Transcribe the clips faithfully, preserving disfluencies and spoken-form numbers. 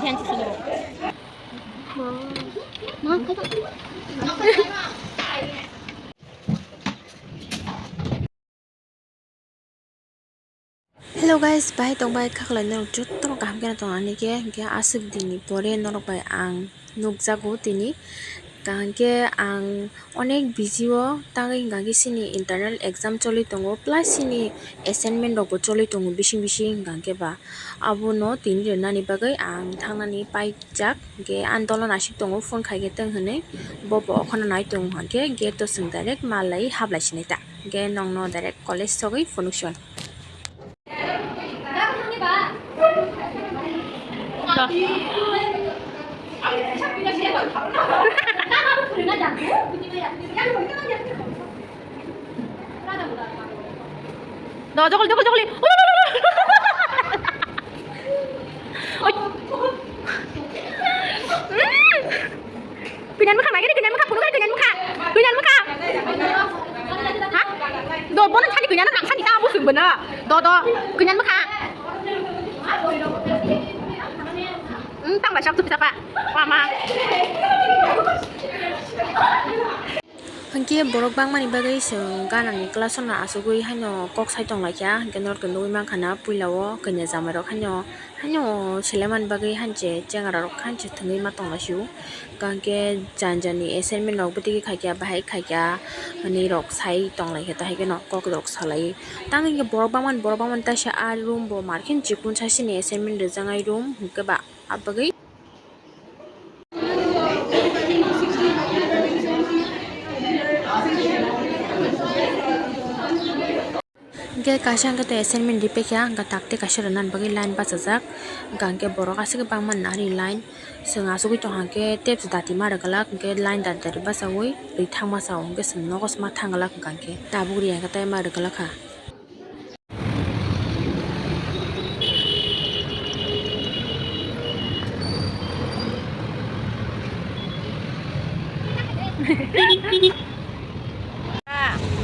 Hello guys, bahai tongbai khaklai norok jotono kaham khe tong ani khe, hwnkhe aswk dinni pore norok bai ang nukjago tini. Kaham khe ang onek busy o tangwi hwnkha khe chini internal exam choli tongo, plus chini assignment rokbo choli tongo bising bising hwnkha khe ba. Abono tini rwnani bagwi ang thangnani paijak, hwnkhe andolon aswk tongo, phone khai khe tong hwnwi, bo bo okhorno nai tongo hwnkha khe gate o chwng direct malai hablai sinai ta. Hwnkhe nokno direct college sogwi phunuksion. Do, jokoli, jokoli, jokoli. Oi. Mm. Kwnyan bwkha nai, kwnyan bwkha, phunuk kwnyan bwkha, kwnyan bwkha. Ha? Do, bono thani kwnyan rang thani ta busuk bono. Do, do, kwnyan bwkha. Hmm, tang bai sak tupi sapa. Mama. Hwnkhe borok bangmani bagwi chwng ganangni class-o no achugwi haino kok sai tonglaikha, hwnkhe norokhe nugwi mankha na puila o kanya jamarok haino, haino selaimani bagwi hanche chengararok hanche thwngwi ma tonglaisio, hwnkhe jani jani assignment rok bwtwi khaikha, bahai khaikha, hwnwi rok sai tonglaikha, tei haikhe no kok rok salai. Tamo hwnkhe borok bangmani, borok bangmani taisa a room bo markhe chikun sasini assignment rijak ai room hwnkhe ba abagwi. Hwnkhe kaisa hwnkhe tei assignment riphaikha, hwnkhe takte kaisa rwnani bagwi line bachajak, hwnkhe borok aswk bangmani nari line chwng achugwi tongkha, hwnkhe tei dati ma rwgwlak, hwnkhe line dati dati bachaui rwi thangma chao, hwnkhe chwng nogo se ma thangwlak, hwnkhe tabuk riyakhe tei ma rwgwlak kha.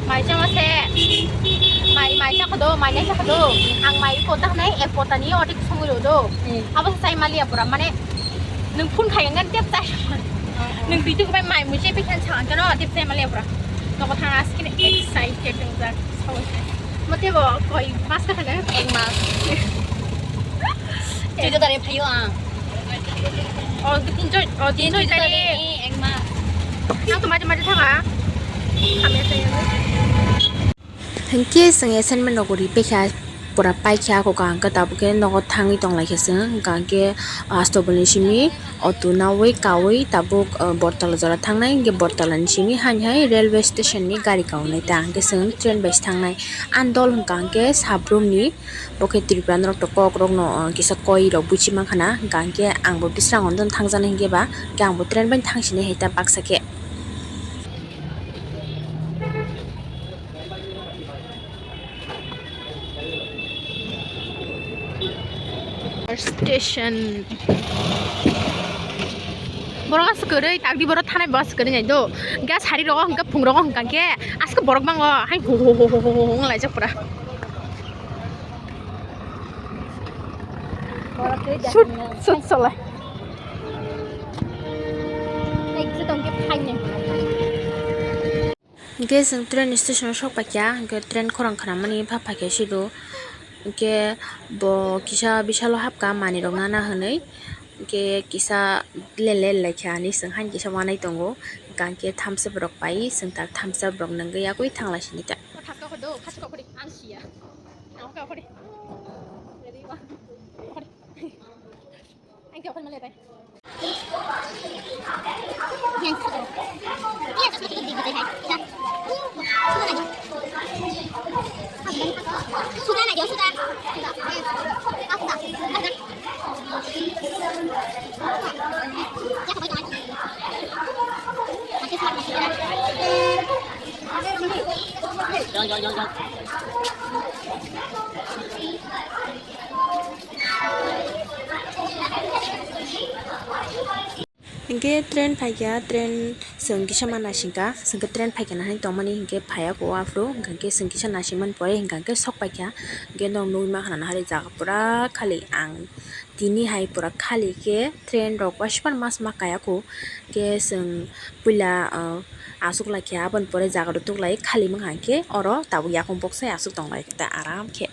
Mai chama se. Mai, mai chakha do, mai nai chakha do. Ang mai kota hanai ek kota ni odik songwi rw do. Hmm. Abo se chai maliya pura, mane nwng phone khai ngan tep chai. Nwng twi twi bai mai mui se bikhan chang kano tep chai maliya pura. Nogo thang askine excited wngjak. Mote bo koi mas ka thangkha? Ek mas. Tui to tari phaio ang. O, tin choi, o, tin choi tari. Ek mas. Ang to maje maje thanga. Khamya tei. Hwnkhe chwng assignment rok riphaikha, pura paikha, kok hwnkhe tabukhe nogo thangwi tonglaikha chwng, hwnkhe asto bolni simi. Auto nawi kawi tabuk, ah, Bortala jora thangnai, hwnkhe Bortalani simi haini hai railway station ni gari kaunai ta, hwnkhe chwng train bai se thangnai. Andol hwnkha hwnkhe Sabrum ni, bo khe Tripura norok to kok rok no, ah, kisa koi rok buchi mankha na, hwnkha hwnkhe ang bo Bisrangon don thangjaknai hwnkhe ba, hwnkhe ang bo train bai thang sinai hai ta baksa khe. Station. Borok aswk kwrwi, takdi borok thanai bo aswk kwrwi nai do. Hwnkhe sari rogo hwnkhe phung rogo hwnkha khe aswk borok bango hai ho ho ho wnglaijak pura. Shoot, shoot solai. Hwnkhe chwng train station o sok paikha, hwnkhe train khorang khwnamani bapha khe sido, hwnkhe bo kisa bisalo hapkha manwirok nana hwnwi, hwnkhe kisa lele laikha hinwi chwng haino kisa uanai tongo, hwnkhe thumbs up rok pai chwng tak thumbs up rok nungwi yakwi thanglai sini ta. Hwnkhe train phaikha, train Chwng kisa ma naisingkha, chwng khe train phaikha nahani tongmani hinkhe phaiya kho o aphuru, hinkhe chwng kisa naisingmani pore hinkhe sok paikha, hinkhe norok nugwi mankha nahari jaga pura khali. Ang tini hai pura khali khe train rok waisa phano ma kaya kho, hinkhe chwng puila, ah, aswk lai khe aboni pore jaga rok tuklai khali mankha hinkhe oro tabuk yakung boksa aswk tonglai khe ta aram khe.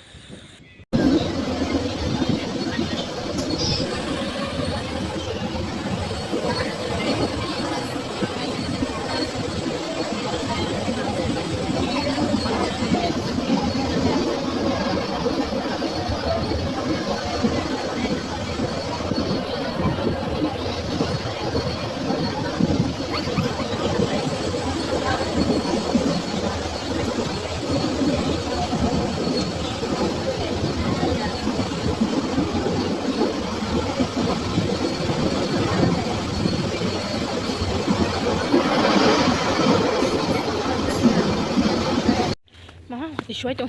Maha, tisuai tong.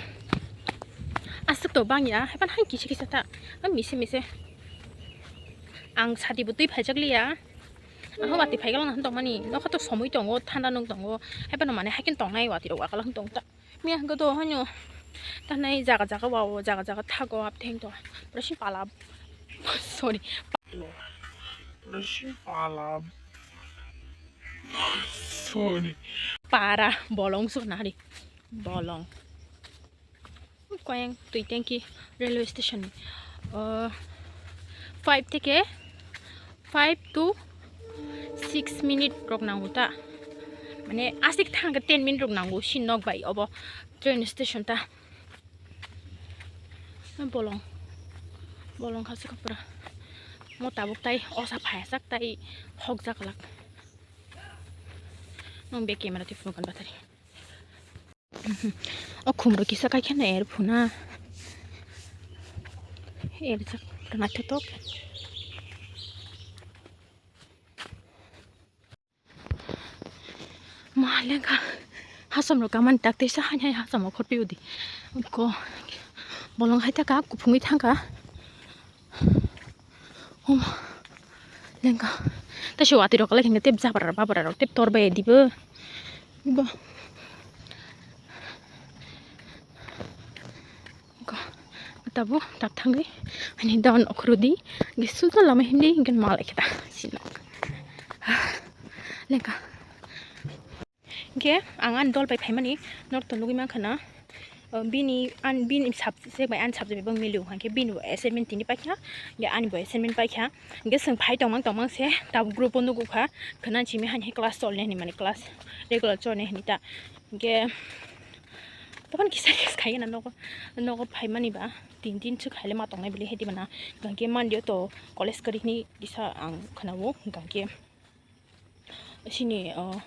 Aswk to bang ya, hepan hai kisa kisa ta. Ang mise mise. Ang sati bo twi phaijak liya. Ang watwi phaigalang tongmani. Nokha to somoi tongo, thanda nung tongo. Hepan mane haiken tongnai watwi rok wakalang tong ta. Miya hwnkhe to haino tanai jaga jaga wao, jaga jaga thago, abtheng to. Rasi pala. Sorry. Rasi pala. Sorry. Para bolong suk nari. Bolong. Koyang twi tanki railway station ni. Oh, five theke five to six minute rok nango ta. Mane asik thang khe ten minute rok nango si nok bai obo train station ta. Bolong, bolong kha se pura. Mo tabuk tai osa phaiya sak tai hok jak lak. Nung be camera twi phone kan batari. O khumrok kisa kaikheno er phuna. Er jak pura naithotok. Ma lengkha. Hasom rok kaman tak tei sa hai hai hasom rok khorpi udi. Ko bolong hai ta ka kuphungwi thangka. Hum. Lengka. Ta se watwi rok le khinga tep jabra babra rok tep tor bai dibo. Bo. Ko. Tabu tak thangwi. Ani don okhorodi. Gisu to lama hindi ingin mal ekta. Sinok. Lengka. Hinkhe ang ani dol bai phaimani norok to nugwi mankha na, o, bini, an, bini subject bai ani subject bai bo milio, hinkhe bini bo assignment tini paikha, hinkhe ani bo assignment paikha, hinkhe chwng phai tongmang tongmang se tabuk group o nugukha, khwna simi hani class cholne hinwi mani class regular cholne hinwi ta, hinkhe tokon kisa kisa khaina nogo, nogo phaimani ba tin din swk khaile ma tongnai bili hedi bana, hinkhe Monday o to college kwrwi hinwi kisa ang khwnao, hinkhe. Sini, o,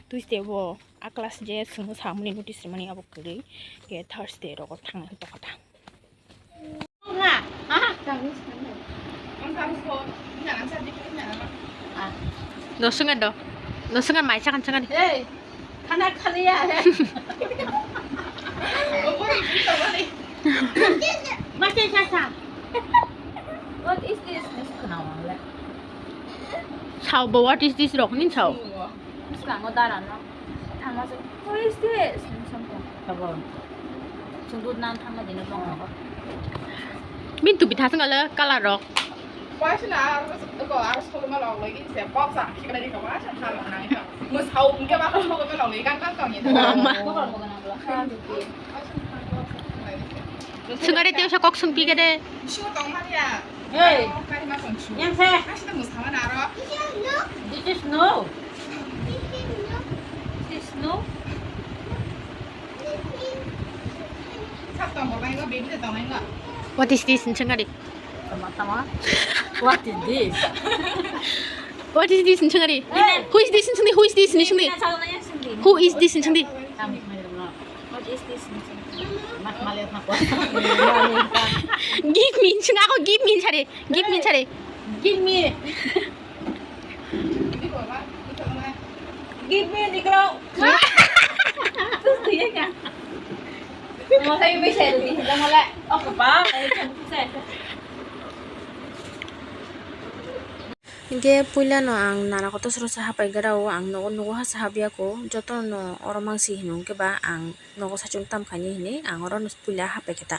Tuesday bo a class je chwngno samani notice rimani abo kwrwi, ke Thursday rogo thangna tongkha ta. Dosung ado, dosung mai chakan chakan. Hey, khana khaliya hai. Makai kasa. What is this? Sao bo, what is this rok nin sao? Bwskango dara no. Thangma se, "Who is this?" hinwi song tong. Abo. Chwng dud nang thangma dino bong. Min tubi thasung ala color rok. Paisana aro, aro solma log lagi se box a khikna di kama sa thang nang. Mo sao ke ba solma log lagi kan kan tong ni. Mama. Sungare teo sa kok sung pike de. Shu tong mania. Hey. Yang se. Asina mo sama naro. This is no. This is no. What is this? What is this? What is this? Who is this? What is this? Give me, sing ako, give me, sare. Give me, sare. Give me. Give me, Nikro. Terus dia kan. Mau saya bisa di, kita mulai. Oh, apa? Saya kan bisa. Hinkhe puilano ang nana kotor soro sa hapai gra o, ang nogo, nogo ha sa habya ko, jotono oro mangsi hino hinkhe ba ang nogo saichung tam khaini hinwi ang oro puila hapai khe ta.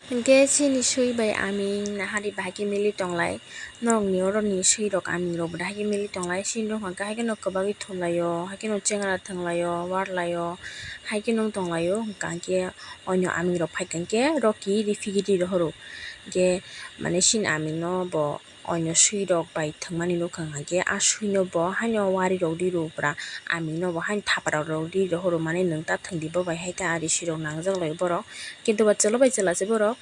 Hinkhe chini swi bai aming nahari bahai khe mili tonglai, norokni oroni swirok amingrok bo dahai khe mili tonglai, chini rok hwnkha khe haikhe no kwbagwi thumlaio, haikhe no chengra thwnglaio, warlaio, haikhe no tonglaio, hwnkha khe oino amingrok phaikha khe Rocky rifigi ri rohoro, hinkhe mane chini amingno bo. Oino swirok bai thwngmani nukha hwnkha khe, a swino bo haino warirok ri rw pura, amino bo haino thapra rok ri rohoro mani nwng ta thwngdi, bo bai hai ta ari swirok nangjak lai borok, kintu ba chwla bai chwla se borok,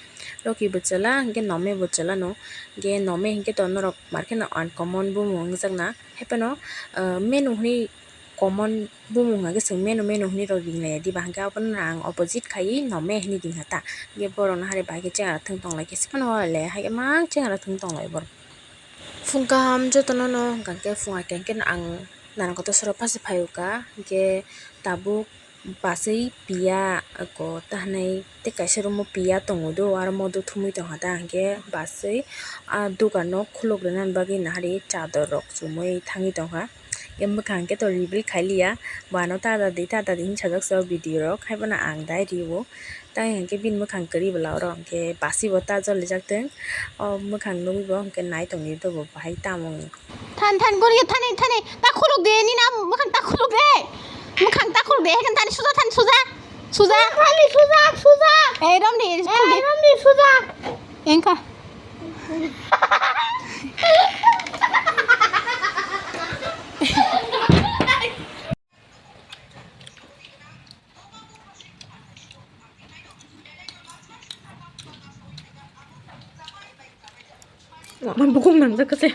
Rocky bo chwla hinkhe Nome bo chwla no, hinkhe Nome hinkhe to norok mar kheno uncommon bumung wngjakna, haiphano, ah, menu hwnwi common bumung hwnkhe chwng menu menu hwnwi rw ringlaiya diba, hwnkhe abono ang opposite khai Nome hwnwi ringkha ta, hinkhe borokno hari bai khe chengra thwng tonglai khe se phano le hai emang chengra thwng tonglai borok. Phung kaham jotono no hwnkha khe phung hai khe ang nana kotor soro phase phai o kha, hinkhe tabuk basui piya ko ta hinwi tei kaisa room o piya tongo do, aro modo thumui tongkha ta, hinkhe basui a dogan no khuluk rwna bagwi nahari chador rok chumui thangwi tongkha. Hinkhe mwkhang khe to reveal khailiya, bo ano ta da di, ta da di hinwi sajak se o video rok, haiphano ang dai rio. Tei hinkhe bini mwkhang kwrwi bwla oro hinkhe basi bo ta jolijak tong. O mwkhang nugwi bo hinkhe nai tongdi dobo bahai tamo. Than, than, gori, thani, thani, ta khuluk de, nini mwkhang ta khuluk de. Mwkhang ta khuluk de, hai khe thani suja, thani suja. Suja. Thani suja, suja. Ei, romdi, khuluk de. Ei, romdi, suja. Engkha. Wah, man bukung nang jak kese.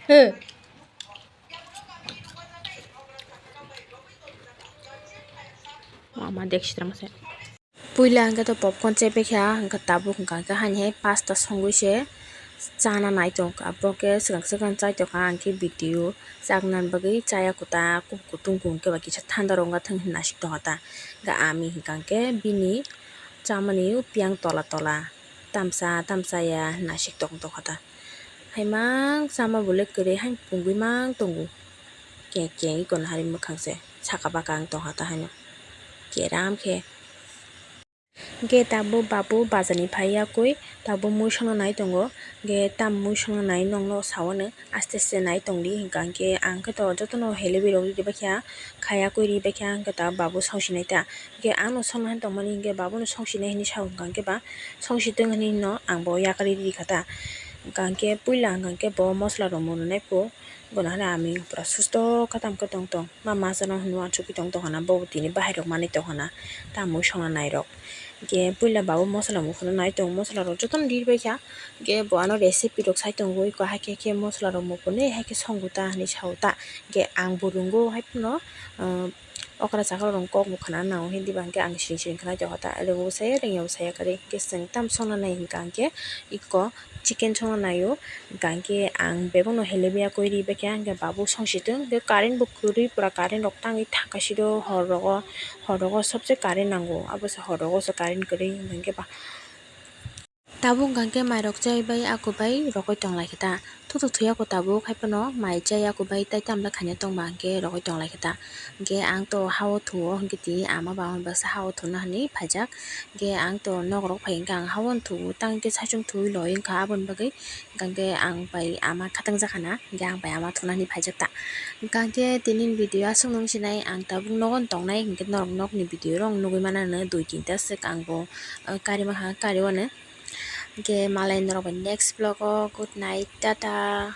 He. Wah, ma dek sitra mase. Puila hwnkhe to popcorn chepekha, hwnkhe tabuk hwnkha khe hani hai pasta songwi se chana nai tongkha. Bo khe swkang swkang chai tongkha, ang khe video chaknani bagwi chaya kuta, kutung kutung khe ba kisa thanda rok wngkha thung hinwi naisik tongkha ta. Hwnkhe ami hwnkha khe bini chamani piyang tola tola tamsa tamsa ya hinwi naisik tong tongkha ta. Hai mang chama bole kwrwi hai pungwi mang tongo. Keng keng iko nahari mwkhang se saka baka ang tongkha ta haino keram khe. Hwnkhe tabuk babu bazar ni phai yakwi tabuk mui songna nai tongo. Hwnkhe tam mui songna nai nokno sawano aste aste nai tongdi, hwnkha hwnkhe ang khe to jotono helebi rok ridi baikha, kha yakwi ri baikha, hwnkhe tabuk babu songsi nai ta. Hwnkhe ano songna tongmani hwnkhe babono songsi nai hinwi sa hwnkha hwnkhe ba songsi tong hinwi no ang bo yakarwi rikha ta. Hwnkha hwnkhe puila hwnkha hwnkhe bo mosola rok mwnwi nai pho. Bono hwnwi ami pura susto khe tamo khe tong tong. Ma masa no hwnwi uansukgwi tong tong hana, bo bo tini bahai rok manwi tong hana, ta mui songna nai rok. Hwnkhe puila babu mosola muphunwi nai tong, mosola rok jotono ri bai kha. Hwnkhe bo ano recipe rok sai tongo, iko hai khe khe mosola rok muphunwi hai khe songo ta hinwi sao ta. Hwnkhe ang bo rwngo hai phano, ah, okra chakra rok kok bo khna nango, hindi ba hwnkhe ang siring siring khna tongkha ta, rwngo bo saya, rwngya bo saya kwrwi. Hwnkhe chwng tamo songna nai hwnkha hwnkhe iko chicken songna naio, hwnkha hwnkhe ang bebakno helebi yakwi ri baikha, hwnkhe babu songsi tong, hwnkhe current bo kwrwi pura, current rok tangwi thangkha siro hor rogo, hor rogo sobse current nango, abo se hor rogo se current kwrwi, hwnkhe ba tabuk hwnkha hwnkhe mai rok chai bai ako bai rogwi tong lai khe ta, thuthu thwi ako tabuk hai phano mai chai ako bai tai tamo khaina tong ba hwnkhe rogwi tong lai khe ta, hwnkhe ang to ha o thuo hwnkhe tini ama ba ama baksa ha o thuna hinwi phaijak. Hwnkhe ang to nok rok phai hwnkhe ang ha o thung tang khe saichung thung loi wngkha, aboni bagwi hwnkhe ang bai ama khatang jakha na, hwnkhe ang bai ama thuna hinwi phaijak ta. Hwnkhe tini ni video aswk nung sinai, ang tabuk nogo tongnai, hwnkhe norok nokni video rok nugwi mano dui tinta swk ang bo, ah, kari mankha, kari o no. Hwnkhe malai norok bai next vlog o, good night, tata.